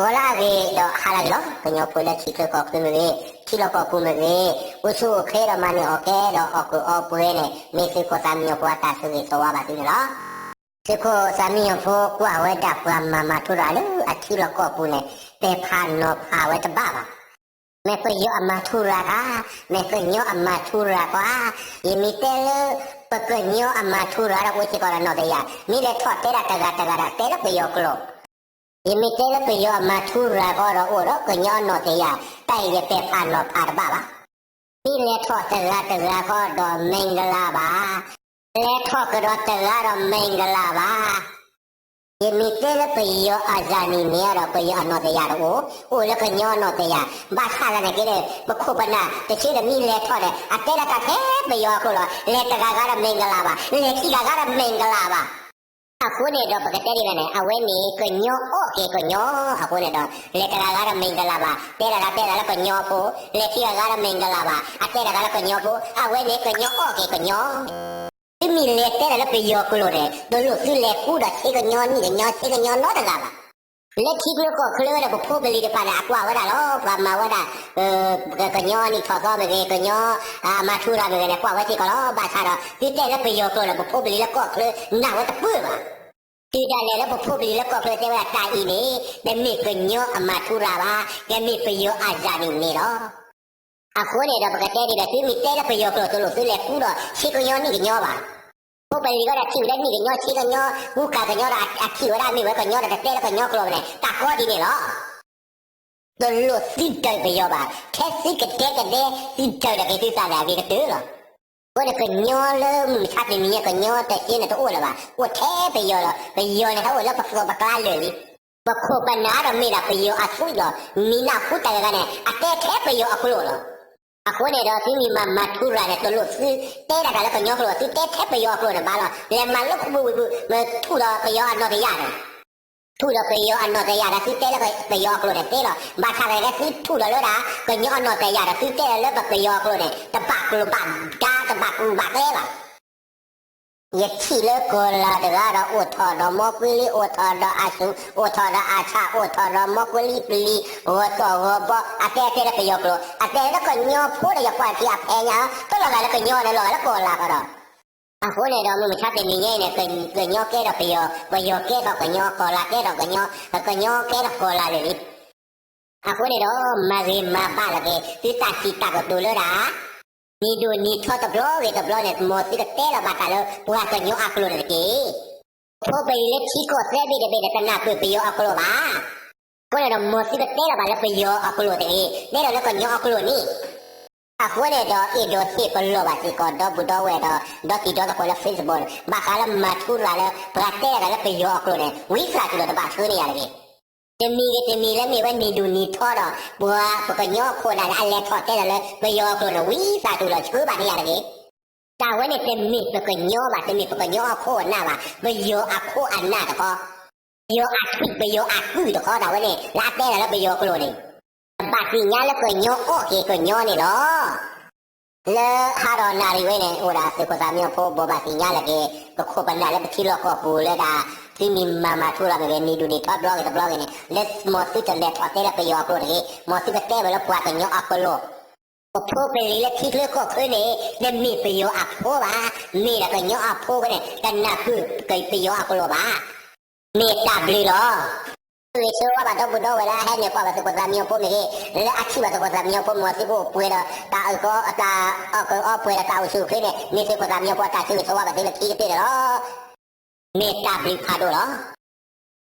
ဂီၤလၢအဂ့ၤဒီးဟါလၢအဂ့ၤလီၤ. ကညီဖိလၢထံချၢကီၢ်ချၢမ့ၢ်ဂ့ၤ, ထံလီၢ်ကီၢ်ပူၤမ့ၢ်ဂ့ၤ, အိၣ်ဆူၣ်အိၣ်ချ့ဒီးမၤန့ၢ်အီၣ်ကဲဒီးအီၣ်ကုးအီပှဲၤန့ၣ် မ့ၢ်သုးခိၣ်သးမံညီၤဖိအတၢ်ဆၢဂ့ၤဆၢဝါဘၣ်သုန့ၣ်လီၤ. သုးခိၣ်သးမံညီၤဖိကွၢ်ဝဲဒၣ်ပှၤမၤမၤထူရၤလၢအထံလီၢ်ကီၢ်ပူၤန့ၣ် ပဲာ်ဖးနီၤဖးဝဲတဘၣ်ဘၣ်. မ့ၢ်ပယီၤအမၤထူရၤဧါ, မ့ၢ်ကညီအမၤထူရၤကီဧါ, ယမ့ၢ်တဲလၢ ပကညီအမၤထူရၤဒီးအိၣ်စ့ၢ်ကီးဒီးနီၢ်တယၢ်, မ့ၢ်လဲၤထီၣ်တဲဒၣ်တဂၤတဂၤဒီးတဲလၢပယီၤကျိာ် ယမ့ၢ်တဲလၢပယီၤအမၤထူရၤဃီဒီးအိၣ်ဒီးကညီနီၢ်တယၢ်, တၢ်အံၤယပဲာ်ဖးနီၤဖးတဘၣ်ဘၣ်. မ့ၢ်လဲၤထီၣ်တဂၤတဂၤဃီဒီး မ့ၢ်ကလၢ်ဘၣ်, လဲၤထီၣ်ကဒီးတဂၤဒီး မ့ၢ်ကလၢ်ဘၣ်. ယမ့ၢ်တဲလၢပယီၤအစၢ်န့ၣ်န့ၣ်ဒီး ပယီၤအနီၢ်တယၢ်တအိၣ်, အိၣ်လၢကညီနီၢ်တယၢ်, ဘၣ်ဆၣ်သနာ်က့ဒီး ပခိၣ်ပနၢ်တဆၢဒီးမ့ၢ်လဲၤထီၣ်ဒီး အတဲဒၣ်တၢ်ထဲပယီၤအကျိာ်လီၤ, လဲၤတဂၤဂၤဒီး မ့ၢ်ကလၢ်ဘၣ်, လဲၤခံဂၤဂၤဒီး မ့ၢ်ကလၢ်ဘၣ်. အဃိန့ၣ်ဒီးပကတဲဒ်လဲၣ်န့ၣ် အဝဲန့ၣ် ကညီအီၣ်က့ၤကညီ, အဃိန့ၣ်ဒီး လဲၤတဂၤဂၤဒီး မ့ၢ်ကလၢ်ဘၣ်, တဲဒၣ်တၢ်တဲဒၣ်လၢကညီဖိ, လဲၤခံဂၤဂၤဒီး မ့ၢ်ကလၢ်ဘၣ်, အတဲဒၣ်တၢ်လၢကညီဖိ, အဝဲန့ၣ် ကညီအီၣ်က့ၤကညီ. သုမ့ၢ်လဲၤတဲဒၣ်လၢပယီၤကျိာ်န့ၣ် တလိၣ်သုလဲၤဃူဒီးဆ့ကညီနံၣ်ကညီဆ့ကညီနီတဂၤဘၣ်. လၢထံချၢကီၢ်ချၢဒီး ပဖိပလံၤတဖၣ်န့ၣ် အကွၢ်ဝဲဒၣ်လီၤ, ပှၤမၤဝဲဒၣ် ကညီနံၣ်ထီၣ်သီမ့ၢ်ဂ့ၤ, ကညီအမၤထူရၤမ့ၢ်ဂ့ၤန့ၣ် ကွၢ်ဝဲစ့ၢ်ကီးလီၤ. ဘၣ်ဆၣ်ဒီး သုတဲလၢပယီၤကျိာ်န့ၣ် ပဖိပလံၤလၢကီၢ်ချၢနာ်ဝဲတပၢၢ်ဘၣ်. တုၤဒၣ်လဲာ်လၢပဖိပလံၤလၢကီၢ်ချၢတဲဝဲဒၣ်တၢ်အံၤန့ၣ် တမ့ၢ်ကညီအမၤထူရၤဘၣ်, ကမ့ၢ်ပယီၤအစၢ်န့ၣ်န့ၣ်လီၤ. အဃိန့ၣ်ဒီး ပကတဲဒ်လဲၣ်, သုမ့ၢ်တဲလၢပယီၤကျိာ် တလိၣ်သုလဲၤဃူဒီးဆ့ကညီနံၣ်ကညီဘၣ်. ဖိပလံၤဃီဒီးထံၣ်ဝဲဒၣ်နံၣ်ကညီဆ့ကညီ, ကူကၤကညီဒီးအထံၣ်ဝဲဒၣ်မ့ၢ်ဝဲကညီဒီး တတဲလၢကညီကျိာ်ဘၣ်န့ၣ် တၢ်ကီဒ်န့ၣ်လီၤ. တလိၣ်သုဒုးပယီၤဘၣ်, ထဲသုကဒဲကဒဲ သုဒုးဒီးက့ၤသုသးန့ၣ် အဂ့ၤကတၢၢ်လီၤ. အဃိန့ၣ် ကညီလၢမုၢ်မဆါတနံၤညါ ကညီတစ့န့ၣ် တအိၣ်လၢၤဘၣ်, အိၣ်ထဲပယီၤလီၤ. ပယီၤန့ၣ် ဟဲအိၣ်လၢပသိးပကျါလၢာ်လံ. ပခိၣ်ပနၢ်ဒီးမ့ၢ်ဒၣ်ပယီၤအသွံၣ်လီၤ. မံၤနၢ်ဟူတၢ်ဂၤဂၤန့ၣ် အတဲထဲပယီၤအကျိာ်လီၤ. အဃိန့ၣ်ဒီး သုမ့ၢ်မၤမၤထူရၤန့ၣ် တလိၣ်သုတဲဒၣ်တၢ်လၢကညီကျိာ်, သုတဲထဲပယီၤအကျိာ်န့ၣ်ဘၣ်လီၤ. လဲၤမၤလၢခူပူၤဝံၤပူၤ မ့ၢ်ထူၣ်ဒီးပယီၤအနီၢ်တယၢ်န့ၣ် ထူၣ်ဒီးပယီၤအနီၢ်တယၢ်ဒီး သုတဲလၢပယီၤအကျိာ်န့ၣ်သ့လီၤ. ဘၣ်ဆၣ်သနာ်က့ သုထူၣ်ဒီးလၢဒၣ် ကညီအနီၢ်တယၢ်ဒီး သုတဲလၢပယီၤအကျိာ်န့ၣ် တဘၣ်ကျိၤဘၣ်ဒါ တဘၣ်ကျိၤဘၣ်ကျဲဘၣ်. ယထံၣ်လၢကီၤလၤတဂၤဒီး အိၣ်ထီၣ်ဒီးမီၢ်ကွ့လံ, အိၣ်ထီၣ်ဒီးအါဆူၣ်, အိၣ်ထီၣ်ဒီးအါဆၣ်, အိၣ်ထီၣ်ဒီးမီၢ်ကွ့လံပျံၤ, ဂီၤသီၣ်ဂီၤဘီ, အတဲတဲလၢပယီၤကျိာ်, အတဲလၢကညီဖိဒီး ယကွၢ်ထံအဖဲညါ, တလီၤဂာ်လၢကညီန့ၣ် လီၤဂာ်လၢကီၤလၤဃီဒီး အဃိန့ၣ်ဒီး မုၢ်မဆါတနံၤညါအံၤန့ၣ် ကညီကဲထီၣ်ပယီၤ, ပယီၤကဲထီၣ်ကညီ, ကီၤလၤကဲထီၣ်ကညီ, ကညီကဲထီၣ်ကီၤလၤလၢာ်လံ. အဃိန့ၣ်ဒီး မၤဂ့ၤမၤဘၣ်လီၤက့ၤ သုတၢ်စံးတၢ်ကတိၤလၢဒၣ် နံၤဒိၣ်နံၤထီတဘျီဂ့ၤတဘျီန့ၣ် မ်သုကတဲလီၤဘၣ်တၢ်လၢပှၤကညီအကျိာ်န့ၣ်တက့ၢ်. ဖိပလံၤလၢထံကီၢ်သၢဘ့ၣ်တဘ့ၣ်န့ၣ် တနၢ်ပၢၢ်ပယီၤအကျိာ်ဘၣ်. အဃိန့ၣ်ဒီး မ်သုကတဲလီၤဘၣ်လၢပယီၤအကျိာ်တဂ့ၤ, တဲလီၤလၢကညီအကျိာ်န့ၣ်. အဃိန့ၣ်ဒီး အဲၣ်ဒိးဟ့ၣ်ပလီၢ်ဘၣ်စ့ၢ်ကီး ဒီပုၢ်ဒီဝဲၢ်ဒီး ဒီတံၤဒီသကိးလၢ Facebook န့ၣ် ဘၣ်ဃးလၢမၤထူရၤလၢ ပှၤတဲတၢ်လၢပယီၤအကျိာ်န့ၣ် ဝံသးစူၤဒီးတဘၣ်ဆှၢန့ၢ်ယၤတဂ့ၤ. တမံၤဂ့ၤတမံၤလၢမ့ၢ်ဝဲနံၤဒိၣ်နံၤထီဒီး ပှၤပကညီအခိၣ်အနၢ်လၢအလဲၤထီၣ်တဲတၢ်လၢ ပယီၤအကျိာ်န့ၣ် ဝံသးစူၤဒီးဆှၢဘၣ်န့ၢ်ယၤတဂ့ၤ. တၢ်ဝဲန့ၣ်တမ့ၢ်ပကညီဘၣ်, တမ့ၢ်ပကညီအခိၣ်အနၢ်ဘၣ်, ပယီၤအခိၣ်အနၢ်တခီ, ပယီၤအထွံၣ်ပယီၤအကုၢ်တခီ တၢ်ဝဲန့ၣ် လၢအတဲတၢ်လၢပယီၤအကျိာ်န့ၣ် ဘၣ်သ့ၣ်ညါလၢကညီအီၣ်က့ၤကညီန့ၣ်လီၤ. လၢဟါဒီးနၣ်ရံၣ်ဝဲန့ၣ် အိၣ်ဒၣ်သုးခိၣ်သးမံညီဖိ ဘိးဘၣ်သ့ၣ်ညါလီၤက့ၤ ပခိၣ်ပနၢ်လၢပထံလီၢ်ကီၢ်ပူၤလၢဒၣ် သုမ့ၢ်မၤမၤထူရၤမ့ၢ်ဂ့ၤ နံၤဒိၣ်နံၤထီတဘျီဂ့ၤတဘျီဂ့ၤန့ၣ် လၢမ်သုတလဲၤထီၣ်တဲလၢပယီၤအကျိာ်တဂ့ၤ, မ်သုကတဲဝဲလၢပှၤကညီအကျိာ် ပဖိပလံၤလၢထံချၢကီၢ်ချၢန့ၣ် တမ့ၢ်ပယီၤအဖိဘၣ်, မ့ၢ်ဒီးကညီအဖိန့ၣ် တနၢ်ပၢၢ်ပယီၤအကျိာ်ဘၣ်. မ့ၢ်တၢ်ဘျုးလီၤ. ဂ့ၤဆၢဝါဘၣ်ဒီပုၢ်ဒီဝဲၢ်လၢအဟဲနုာ်ကွၢ်ဘၣ်သုးခိၣ်သးမံညီဖိမ့ၢ်ဂ့ၤ, လၢအထံၣ်ဘၣ်သုးခိၣ်သးမံညီဖိ မ်သုကအိၣ်ပှဲၤဒီးတၢ်အီၣ်က့ၤအီပှဲၤဒီးတၢ်အိၣ်ဆူၣ်အိၣ်ချ့န့ၣ် မ့ၢ်သုးခိၣ်သးမံညီဖိအတၢ်ဆၢဂ့ၤဆၢဝါဘၣ်သုလၢခံကတၢၢ်န့ၣ်လီၤ. မ့ၢ်တၢ်ဘျုးဖးဒိၣ်လီၤ.